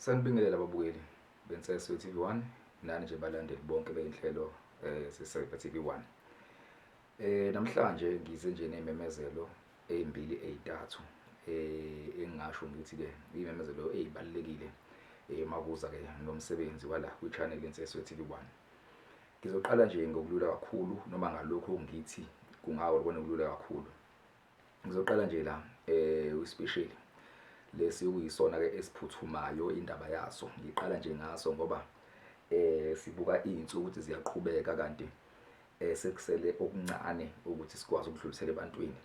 Sanibingelela ababukeli beNseso TV 1 nani nje balandeli bonke beyinhlelo zeSayifa TV 1. Namhlanje ngize nje nememezelo ezimbili ezintathu engingasho ngithi ke imemezelo ezibalekile makuza ke nomsebenzi wala kwi channel yeNseso TV 1. Ngizoqala nje ngokulula kakhulu noma ngalokho ngithi kungawo kona kulula kakhulu. Ngizoqala nje la uspecial lesi kuyisona ke esiphuthumayo indaba yaso. Ngiqala nje ngaso ngoba sibuka izinsuku ukuthi ziyaqhubeka kanti sekusele okuncane ukuthi sikwazi ukudlulisela ebantwini.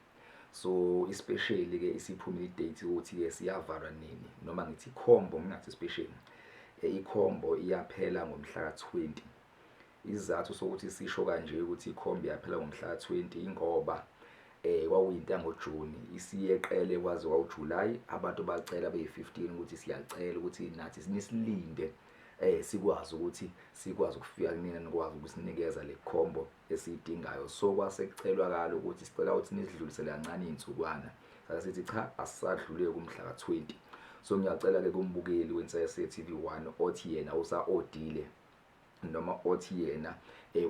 So ispecial ke isiphumile idate ukuthi ke siyavalwa nini, noma ngithi combo, ngingathi special. Icombo iyaphela ngomhla ka20. Isizathu sokuthi sisho kanje ukuthi icombo iyaphela ngomhla ka20 ingoba kwakuyinto yangoJuni, isiyeqele kwaze kwakuJuly. Abantu bacela beyi15 ukuthi siyacela ukuthi nathi nisilinde sikwazi ukuthi sikwazi ukufika kunina, nikwazi ukusinikeza le combo esiyidingayo. So kwase kucelwa kalo ukuthi sicela ukuthi nisidlulisele kancane izinsukwana. Sase sithi cha, asisadlule kumhla ka20. So ngiyacela ke kumbukeli weNsese TV 1 othi yena usa-odile, noma othi yena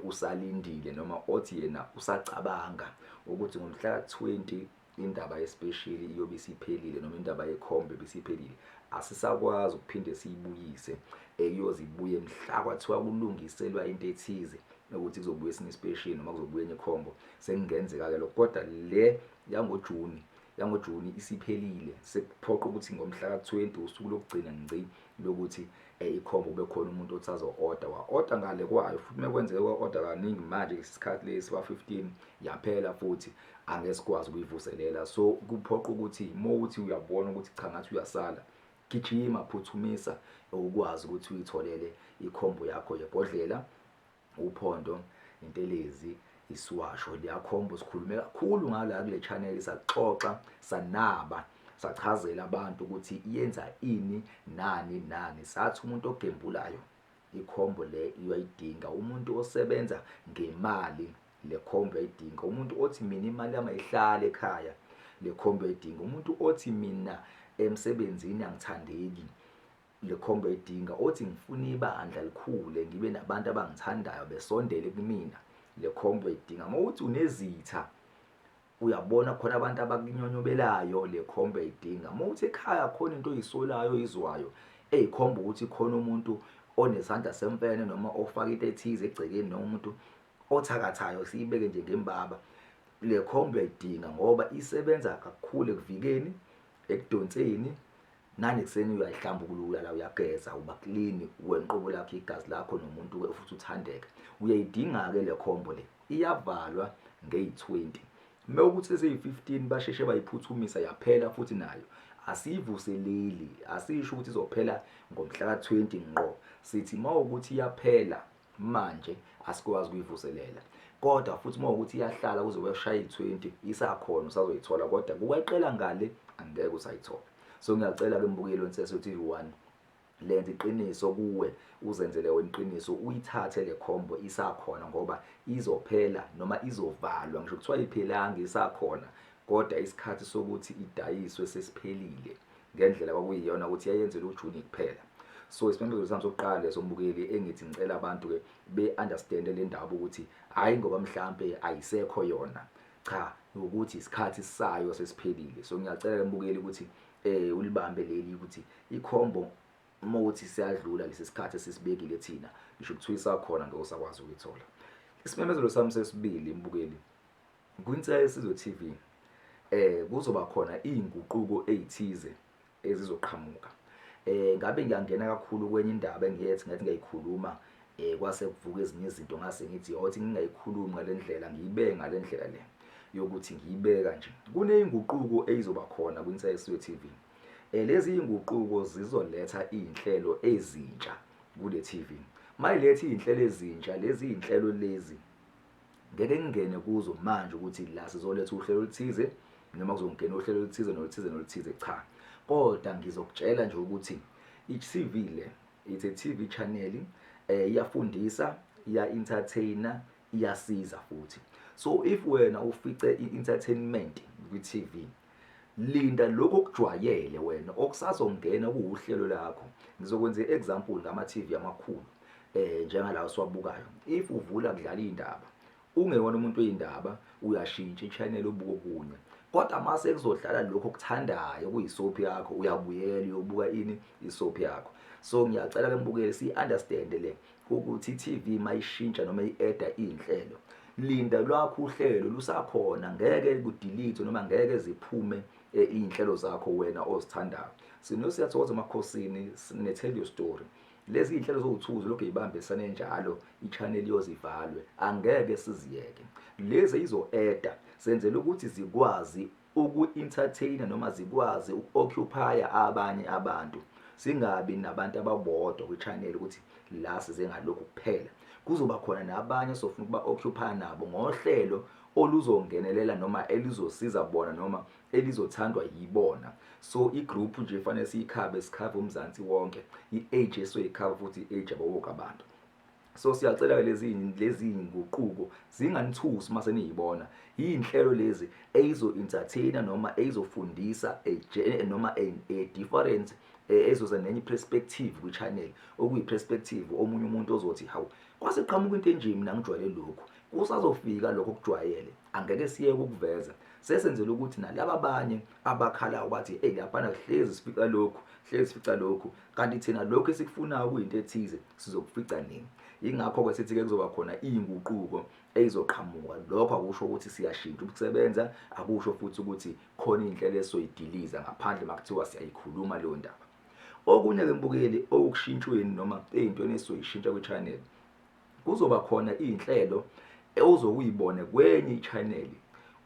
usalindile, noma othi yena usacabanga ukuthi ngomhla ka20 indaba yespecial iyobe isiphelile, noma indaba yekhombe ibisiphelile, asisakwazi ukuphinde siyibuyise. Iyoze ibuye mhla kwathiwa kulungiselwa into ethize ukuthi kuzobuya esinye special noma kuzobuya enye combo. Sekungenzeka ke lokho, kodwa le yangoJuni, yangoJuni isiphelile. Sekuphoqa ukuthi ngomhla ka20 usuku lokugcina ngci lokuthi ikhombo kube khona umuntu othi azo-order, wa-order ngale kwayo futhi. Mekwenzeka kwa-order kaningi manje isikhathi lesi wa-15 yaphela futhi, angeke sikwazi ukuyivuselela. So kuphoqa ukuthi uma uthi uyabona ukuthi cha, ngathi uyasala, gijima, phuthumisa ukwazi ukuthi uyitholele ikhombo yakho yebhodlela, uphondo, intelezi, isiwasho. Liyakhombo sikhulume kakhulu ngala kule channel, saxoxa, sanaba, sachazela abantu ukuthi iyenza ini nani nani. Sathi umuntu ogembulayo ikhombo le uyayidinga, umuntu osebenza ngemali le khombo uyayidinga, umuntu othi mina imali yami ayihlale ekhaya le khombo uyayidinga, umuntu othi mina emsebenzini angithandeki le khombo uyayidinga, othi ngifuna ibandla likhule, ngibe nabantu abangithandayo besondele kumina, le khombo uyayidinga. Uma uthi unezitha, uyabona khona abantu abakunyonyobelayo, le khombo uyayidinga. Uma uthi ekhaya khona into oyisolayo, oyizwayo eyikhomba ukuthi khona umuntu onesandla semfene noma ofaka into ethize egcekeni, noma umuntu othakathayo, siyibeke nje ngembaba, le khombo uyayidinga ngoba isebenza kakhulu ekuvikeni, ekudonseni, nanekuseni uyayihlambulula la, uyageza, uba clean wenqobo lakho, igazi lakho nomuntu futhi uthandeke. Uyayidinga-ke le khombo le. Iyavalwa ngeyi-20. Mewukuthi seseyi-15 basheshe bayiphuthumisa yaphela futhi nayo, asiyivuseleli. Asisho ukuthi izophela ngomhla ka-20 ngqo, sithi mawukuthi iyaphela manje asikwazi ukuyivuselela, kodwa futhi uma ukuthi iyahlala kuze kuyashaya i-20 isakhona, usazoyithola, kodwa kukweqela ngale angeke usayithola. So ngiyacela ke mbukeli weNseso TV 1, lenza iqiniso kuwe, uzenzele wena iqiniso, uyithathe le combo isakhona, ngoba izophela noma izovalwa. Ngisho kuthiwa iphelanga, isakhona, kodwa isikhathi sokuthi idayiswe sesiphelile ngendlela kwakuyiyona ukuthi yayenzela uJuni kuphela. So isimemezelo sami sokuqala leso, mbukeli, engithi ngicela abantu ke be-understand le ndaba ukuthi hhayi ngoba mhlampe ayisekho yona, cha, ukuthi isikhathi sayo sesiphelile. So ngiyacela ke mbukeli ukuthi ulibambe leli ukuthi ikhombo uma uthi siyadlula lesi sikhathi esisibekile thina, ngisho kuthiwa isakhona, ngeke usakwazi ukuyithola. Isimemezelo sami sesibili, mbukeli, kwiNsika Yesizwe TV kuzoba khona izinguquko ezithize ezizoqhamuka. Ngabe ngiyangena kakhulu kwenye indaba engiyethi ngathi ngiyayikhuluma, kwase kuvuka ezinye izinto, ngase ngithi othi ngingayikhulumi ngalendlela, ngiyibeke ngalendlela le yokuthi ngiyibeka nje. Kuneyinguquko eyizoba khona kwiNsika Yesizwe TV. Lezi inguquko zizoletha izinhlelo ezintsha kule TV. Mayiletha izinhlelo ezintsha, lezi izinhlelo lezi ngeke ngingene kuzo manje ukuthi la sizoletha uhlelo oluthize noma kuzongena uhlelo oluthize noluthize noluthize, cha, kodwa ngizokutshela nje ukuthi i-TV le, it's a TV channel, iyafundisa, iya entertainer, iyasiza futhi. So if wena ufice i-entertainment kwi-TV, Linda lokhu okujwayele wena okusazongena kuwuhlelo lakho. Ngizokwenza i-example ngama-TV amakhulu njengalawo siwabukayo. If uvula kudlala iy'ndaba, ungewona umuntu wey'ndaba, uyashintsha i-channel ubuke okunye. Kodwa mase kuzodlala lokho okuthandayo kuyi-soap yakho, uyabuyela uyobuka ini, i-soap yakho. So ngiyacela ke mbukeli siyi-understand le ukuthi i-TV mayishintsha noma i-eda iy'nhlelo, linda lwakho uhlelo lusakhona, ngeke kudelete noma ngeke ziphume iy'nhlelo zakho wena ozithandayo. SinoSiyathokoza Emakhosini, sine-Tell Your Story. Lezi iy'nhlelo zowu-two zilokhu y'bambisane njalo, i-channel iyoze ivalwe, angeke siziyeke. Lezi izo-eda senzela ukuthi zikwazi uku-entertainer noma zikwazi uku-occupy-a abanye abantu, singabi nabantu ababodwa kwi-channel ukuthi la size ngalokhu kuphela. Kuzoba khona nabanye esizofuna ukuba-occupy-a nabo ngohlelo oluzongenelela noma elizosiza bona noma elizothandwa yibona. So i-group nje fanele siyikhabe, sikhave uMzansi wonke, i-age esoyikhava futhi i-age yabo bonke abantu. So siyacela-ke lezi nguquko zinganithusi uma seniyibona. Iy'nhlelo lezi eyizo-entertain-a noma eyizofundisa noma a different, ezoza nenye i-perspective kwi-channel, okuyi-perspective omunye umuntu ozothi hawu, kwase qhamuka into enje, mina ngijwayele lokhu. Kusazofika lokho okujwayele, angeke siyeke ukuveza. Sesenzela ukuthi nalaba abanye abakhalayo bathi eyi laphana hlezi sifica lokhu, hlezi sifica lokhu, kanti thina lokhu esikufunayo kuyinto ethize, sizokufica nini? Yingakho-ke sithi-ke kuzoba khona iy'nguquko eyizoqhamuka. Lokho akusho ukuthi siyashintsha ukusebenza, akusho futhi ukuthi khona iy'nhlelo esizoyidiliza ngaphandle uma kuthiwa siyayikhuluma leyo ndaba. Okunye-ke mbukeli, okushintshweni noma ey'ntweni esizoyishintsha kwi-channel, kuzoba khona iy'nhlelo ozokuyibone kwenye i-channel,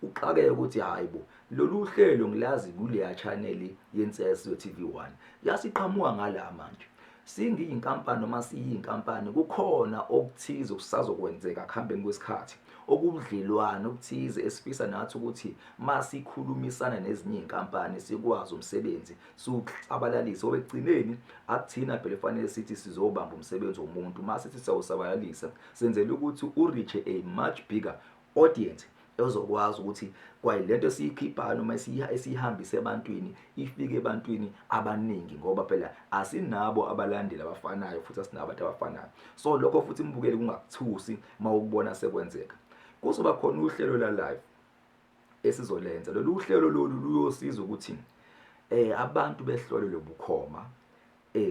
uxakeke ukuthi hhayi bo, lolu hlelo ngilazi kuleya channel yeNseswe TV1, yasiqhamuka ngala manje. Singiyinkampani noma siyinkampani, kukhona okuthize okusazokwenzeka kuhambeni kwesikhathi, okubudlelwane obuthize esifisa nathi ukuthi masikhulumisana nezinye iy'nkampani sikwazi umsebenzi siwusabalalise. Ngoba ekugcineni akuthina phela efanele sithi sizobamba umsebenzi womuntu, masithi siyawusabalalisa senzela ukuthi u-reach a much bigger audience ezokwazi ukuthi kwaye lento esiyikhiphayo noma esiyihambise ebantwini ifike ebantwini abaningi, ngoba phela asinabo abalandeli abafanayo futhi asinabo abantu abafanayo. So lokho futhi mbukeli kungakuthusi uma ukubona sekwenzeka. Kuzoba khona uhlelo la live esizolenza. Lolu hlelo lolu luyosiza ukuthi abantu behlolelwe bukhoma,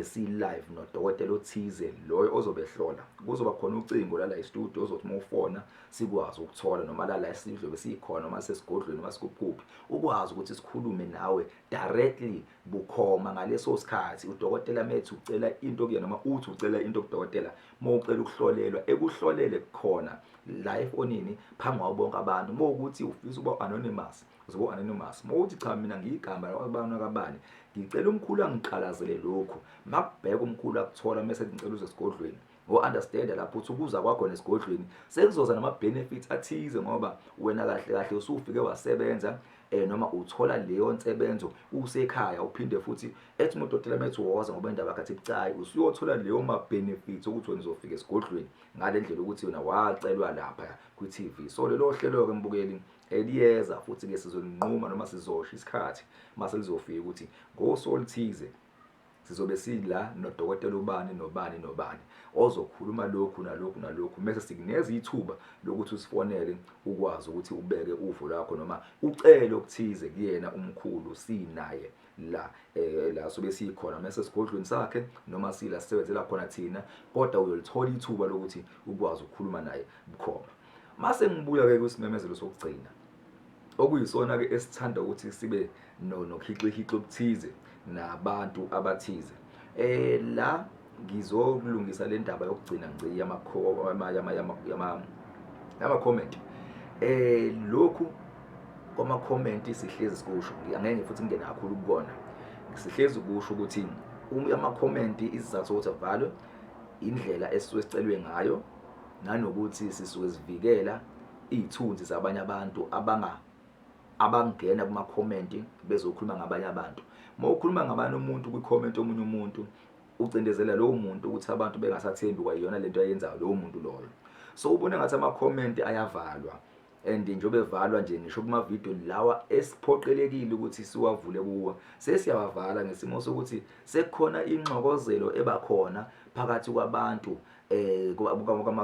si live nodokotela othize loyo ozobehlola. Kuzoba khona ucingo lala e-studio ozothi uma ufona sikwazi ukuthola, noma lala esidlo besikhona noma sesigodlweni noma sikuphi, ukwazi ukuthi sikhulume nawe directly bukhoma ngaleso sikhathi. Udokotela methi ucela into kuyena noma uthi ucela into kudokotela, uma ucela ukuhlolelwa ekuhlolele khona la efonini phambi kwabo bonke abantu. Uma ukuthi ufisa ukuba anonymous, uzoba anonymous. Uma uthi cha mina ngiyigama labani kabani, ngicela umkhulu angiqalazele lokhu, makubheka umkhulu akuthola mase ngicela uze esigodlweni, ngo-understand lapho ukuthi ukuza kwakho nesigodlweni sekuzoza nama-benefits athize, ngoba wena kahle kahle usufike wasebenza noma uthola leyo nsebenzo usekhaya, uphinde futhi ethi udokotela methi woza ngoba indaba khathi ibucayi, usuyothola leyo ma-benefits ukuthi wena uzofika esigodlweni ngale ndlela ukuthi wena wacelwa lapha kwi-TV. So lelo hlelo-ke mbukeli eliyeza futhi-ke sizolinquma noma sizosho isikhathi mase lizofika ukuthi ngosuku oluthize sizobe sila nodokotela ubani nobani nobani ozokhuluma lokhu nalokhu nalokhu, mese sikunikeza ithuba lokuthi usifonele ukwazi ukuthi ubeke uvo lwakho noma ucele okuthize kuyena umkhulu sinaye la la sobe sikhona mase sigodlweni sakhe noma sila sisebenzela khona thina, kodwa uyolithola ithuba lokuthi ukwazi ukukhuluma naye bukhoma. Mase ngibuya ke kwisimemezelo sokugcina okuyisona ke esithanda ukuthi sibe nokhixihixi obuthize nabantu abathize. La ngizokulungisa le ndaba yokugcina ngci yama comment. Lokhu kwama comment sihlezi sikusho, angeke futhi ngingene kakhulu kukona. Sihlezi kusho ukuthi ama comment isizathu sokuthi avalwe indlela esisuke sicelwe ngayo, nanokuthi sisuke sivikela iy'thunzi zabanye abantu abangena kuma-comment bezokhuluma ngabanye abantu. Uma ukhuluma ngabanye umuntu kwi-comment omunye umuntu, ucindezela lowo muntu ukuthi abantu bengasathembi kwayiyona lento ayenzayo lowo muntu loyo. So ubone ngathi ama-comment ayavalwa. And njengoba evalwa nje, ngisho kuma-video lawa esiphoqelekile ukuthi siwavule kuwo, sesiyawavala ngesimo sokuthi sekukhona ingxokozelo ebakhona phakathi kwabantu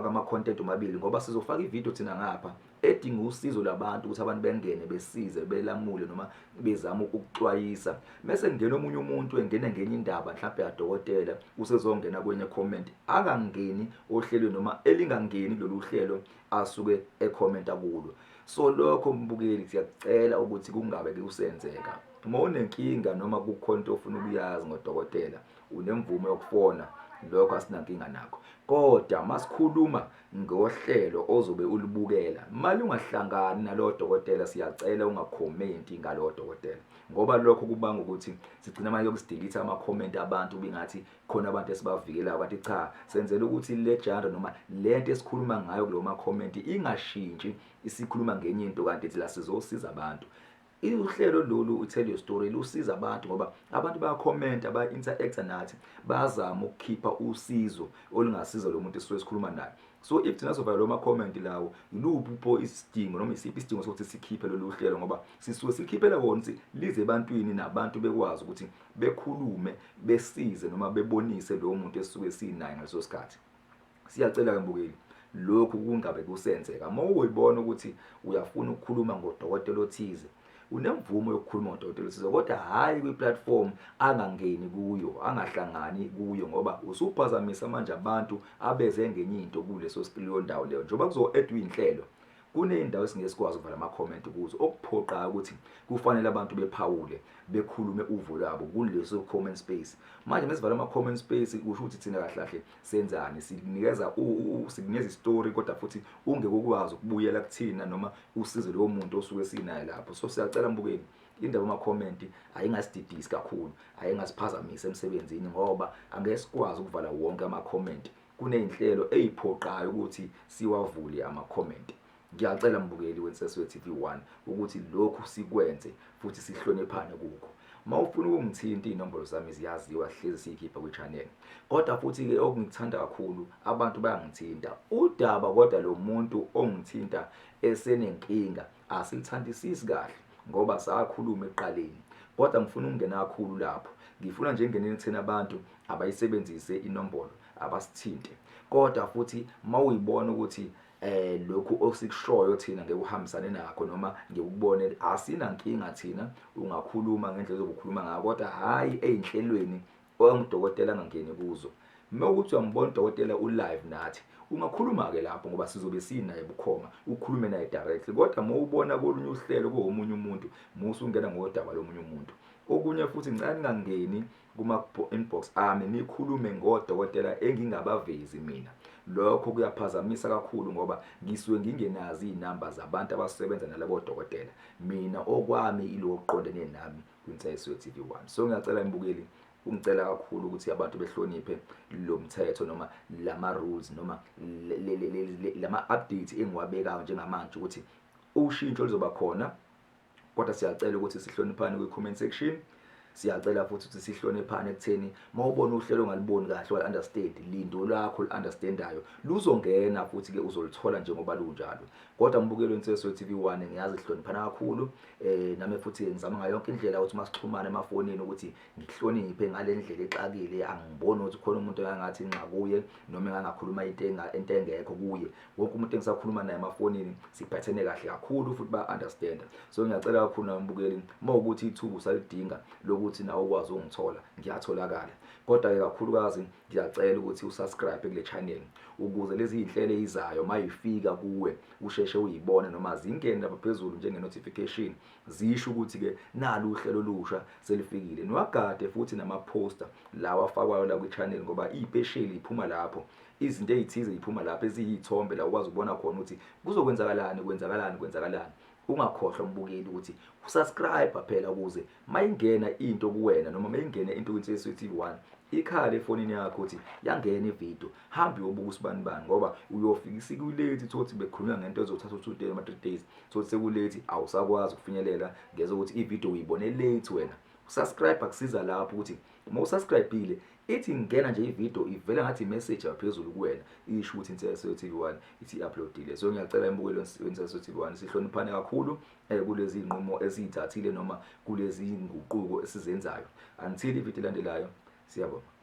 kama-content omabili, ngoba sizofaka ividiyo thina ngapha edinga usizo lwabantu ukuthi abantu bengene besize, belamule noma bezama ukuxwayisa, mese kungena omunye umuntu engene ngenye indaba mhlawumbe yadokotela, usezongena kwenye comment angangeni ohlelweni noma elingangeni kulolu hlelo asuke ekhomenta kulo. So lokho, mbukeli, siyakucela ukuthi kungabe kusenzeka. Uma unenkinga noma kukhona into ofuna ukuyazi ngodokotela, unemvume yokufona, lokho asinankinga nakho. Kodwa masikhuluma ngohlelo ozobe ulibukela, mali ungahlangani nalowo dokotela, siyacela ungakhomenti ngalowo dokotela, ngoba lokho kubanga ukuthi sigcina manje yokusidelete ama-comment abantu, bengathi khona abantu esibavikelayo, kanti cha, senzela ukuthi le genre noma lento esikhuluma ngayo kulowo ma-comment ingashintshi, isikhuluma ngenye into, kanti thina sizosiza abantu. Uhlelo lolu, u-Tell Your Story, lusiza abantu ngoba abantu bayakhomenta, baya-interact-a nathi, bayazama ukukhipha usizo olungasiza lo muntu esisuke sikhuluma naye. So if thina sovala lawo ma-comment lawo, iluphi pho isidingo noma isiphi isidingo sokuthi sikhiphe lolu hlelo? Ngoba sisuke silikhiphela kona ukuthi lize ebantwini, nabantu bekwazi ukuthi bekhulume, besize noma bebonise lowo muntu esisuke sinaye ngaleso sikhathi. Siyacela-ke, mbukeli, lokhu kungabe kusenzeka. Uma uyibona ukuthi uyafuna ukukhuluma ngodokotela othize, unemvumo yokukhuluma ngodokotela othize, kodwa hhayi kwi-platform angangeni kuyo, angahlangani kuyo, ngoba usuphazamisa manje abantu abeze ngenye into kuleso kuleyo ndawo leyo. Njengoba kuzo-add iy'nhlelo, kuney'ndawo esingeke sikwazi ukuvala ama-comment kuzo, okuphoqayo ukuthi kufanele abantu bephawule, bekhulume uvo lwabo kuleso comment space. Manje mesivala ama-comment space, kusho ukuthi thina kahle kahle senzani? Sikunikeza isitori, kodwa futhi ungeke ukwazi ukubuyela kuthina noma usize lowo muntu osuke sinaye lapho. So siyacela, mbukeli, indaba ama-comment ayingasididisi kakhulu, ayingasiphazamisi emsebenzini, ngoba angeke sikwazi ukuvala wonke ama-comment. Kuney'nhlelo ey'phoqayo ukuthi siwavule ama-comment. Ngiyacela, mbukeli weNseswe TV 1, ukuthi lokhu sikwenze futhi sihloniphane kukho. Uma ufuna ukungithinta, iy'nombolo zami ziyaziwa, hlezi siyikhipha kwi-channel. Kodwa futhi-ke okungithanda kakhulu, abantu bayangithinta udaba, kodwa lo muntu ongithinta esenenkinga asilithandisisi kahle, ngoba sakhuluma ekuqaleni. Kodwa ngifuna ukungena kakhulu lapho, ngifuna nje ngingeneni ekutheni abantu abayisebenzise inombolo, abasithinte. Kodwa futhi mawuyibona ukuthi lokhu osikushoyo thina ngeke uhambisane nakho noma ngikubone, asinankinga thina, ungakhuluma ngendlela ozobukhuluma ngayo, kodwa hhayi ey'nhlelweni ongudokotela angangeni kuzo. Uma ukuthi uyambona udokotela u-live nathi, ungakhuluma-ke lapho, ngoba sizobe sinaye bukhoma, ukhulume naye directly. Kodwa uma ubona kolunye uhlelo kowomunye umuntu, musu ungena ngodaba lomunye umuntu. Okunye futhi, ngicela ningangeni kuma-inbox ami nikhulume ngodokotela engingabavezi mina. Lokho kuyaphazamisa kakhulu, ngoba ngisuke ngingenazi iy'namba zabantu abasebenza nalabo dokotela. Mina okwami iloko okuqondene nami kwiNseswe TV 1. So ngiyacela, mbukeli, ungicela kakhulu ukuthi abantu behloniphe lo mthetho noma lama rules noma lama updates engiwabekayo njengamanje, ukuthi ushintsho luzoba khona, kodwa siyacela ukuthi sihloniphane kwi-comment section. Siyacela futhi ukuthi sihloniphane ekutheni uma ubona uhlelo ongaliboni kahle, wal-understand, lindo lakho olu-understandayo luzongena futhi-ke uzoluthola njengoba lunjalo. Kodwa mbukeli weNseswe TV 1, ngiyazi sihloniphana kakhulu, nami futhi ngizama ngayo yonke indlela ukuthi masixhumane emafonini ukuthi ngihloniphe ngale ndlela exakile. Angiboni ukuthi khona umuntu engangathi nxa kuye noma engangakhuluma into engekho kuye. Wonke umuntu engisakhuluma naye emafonini siphathene kahle kakhulu futhi ba-understanda. So ngiyacela kakhulu nawe, mbukeli, uma ukuthi ithuba usalidinga lokuthi nawe ukwazi ukungithola, ngiyatholakala. Kodwa-ke kakhulukazi ngiyacela ukuthi usubscribe kule channel, ukuze lezi iy'nhlelo ey'zayo uma y'fika kuwe usheshe uyibone, noma zingene lapha phezulu njenge-notification, zisho ukuthi-ke nalu uhlelo olusha selifikile. Niwagade futhi nama-poster lawa afakwayo la kwi-channel, ngoba iy'pesheli iphuma lapho, izinto ey'thize yiphuma lapho, eziyiy'thombe la ukwazi ukubona khona ukuthi kuzokwenzakalani, kwenzakalani, kwenzakalani. Ungakhohlwa, mbukeli, ukuthi usubscribe phela, ukuze mayingena into kuwena noma mayingena into kwiNseswe TV 1, ikhale efonini yakho ukuthi yangena ividiyo, hambe uyobuka usibani bani, ngoba uyofika isiku-late, thothi bekhulunywa ngento ezothatha u-2 days noma 3 days, thothi seku-late, awusakwazi ukufinyelela ngezokuthi ividiyo uyibone late wena. Usubscribe kusiza lapho ukuthi uma usubscribeile ithi ingena nje ivideo ivela ngathi imessage yaphezulu kuwena isho ukuthi Inseso TV1 ithi uploadile. So ngiyacela imbukelo weNseso TV1 sihloniphane kakhulu kulezi zinqumo esizithathile noma kulezi nguquko esizenzayo. Until ivideo elandelayo, siyabonga.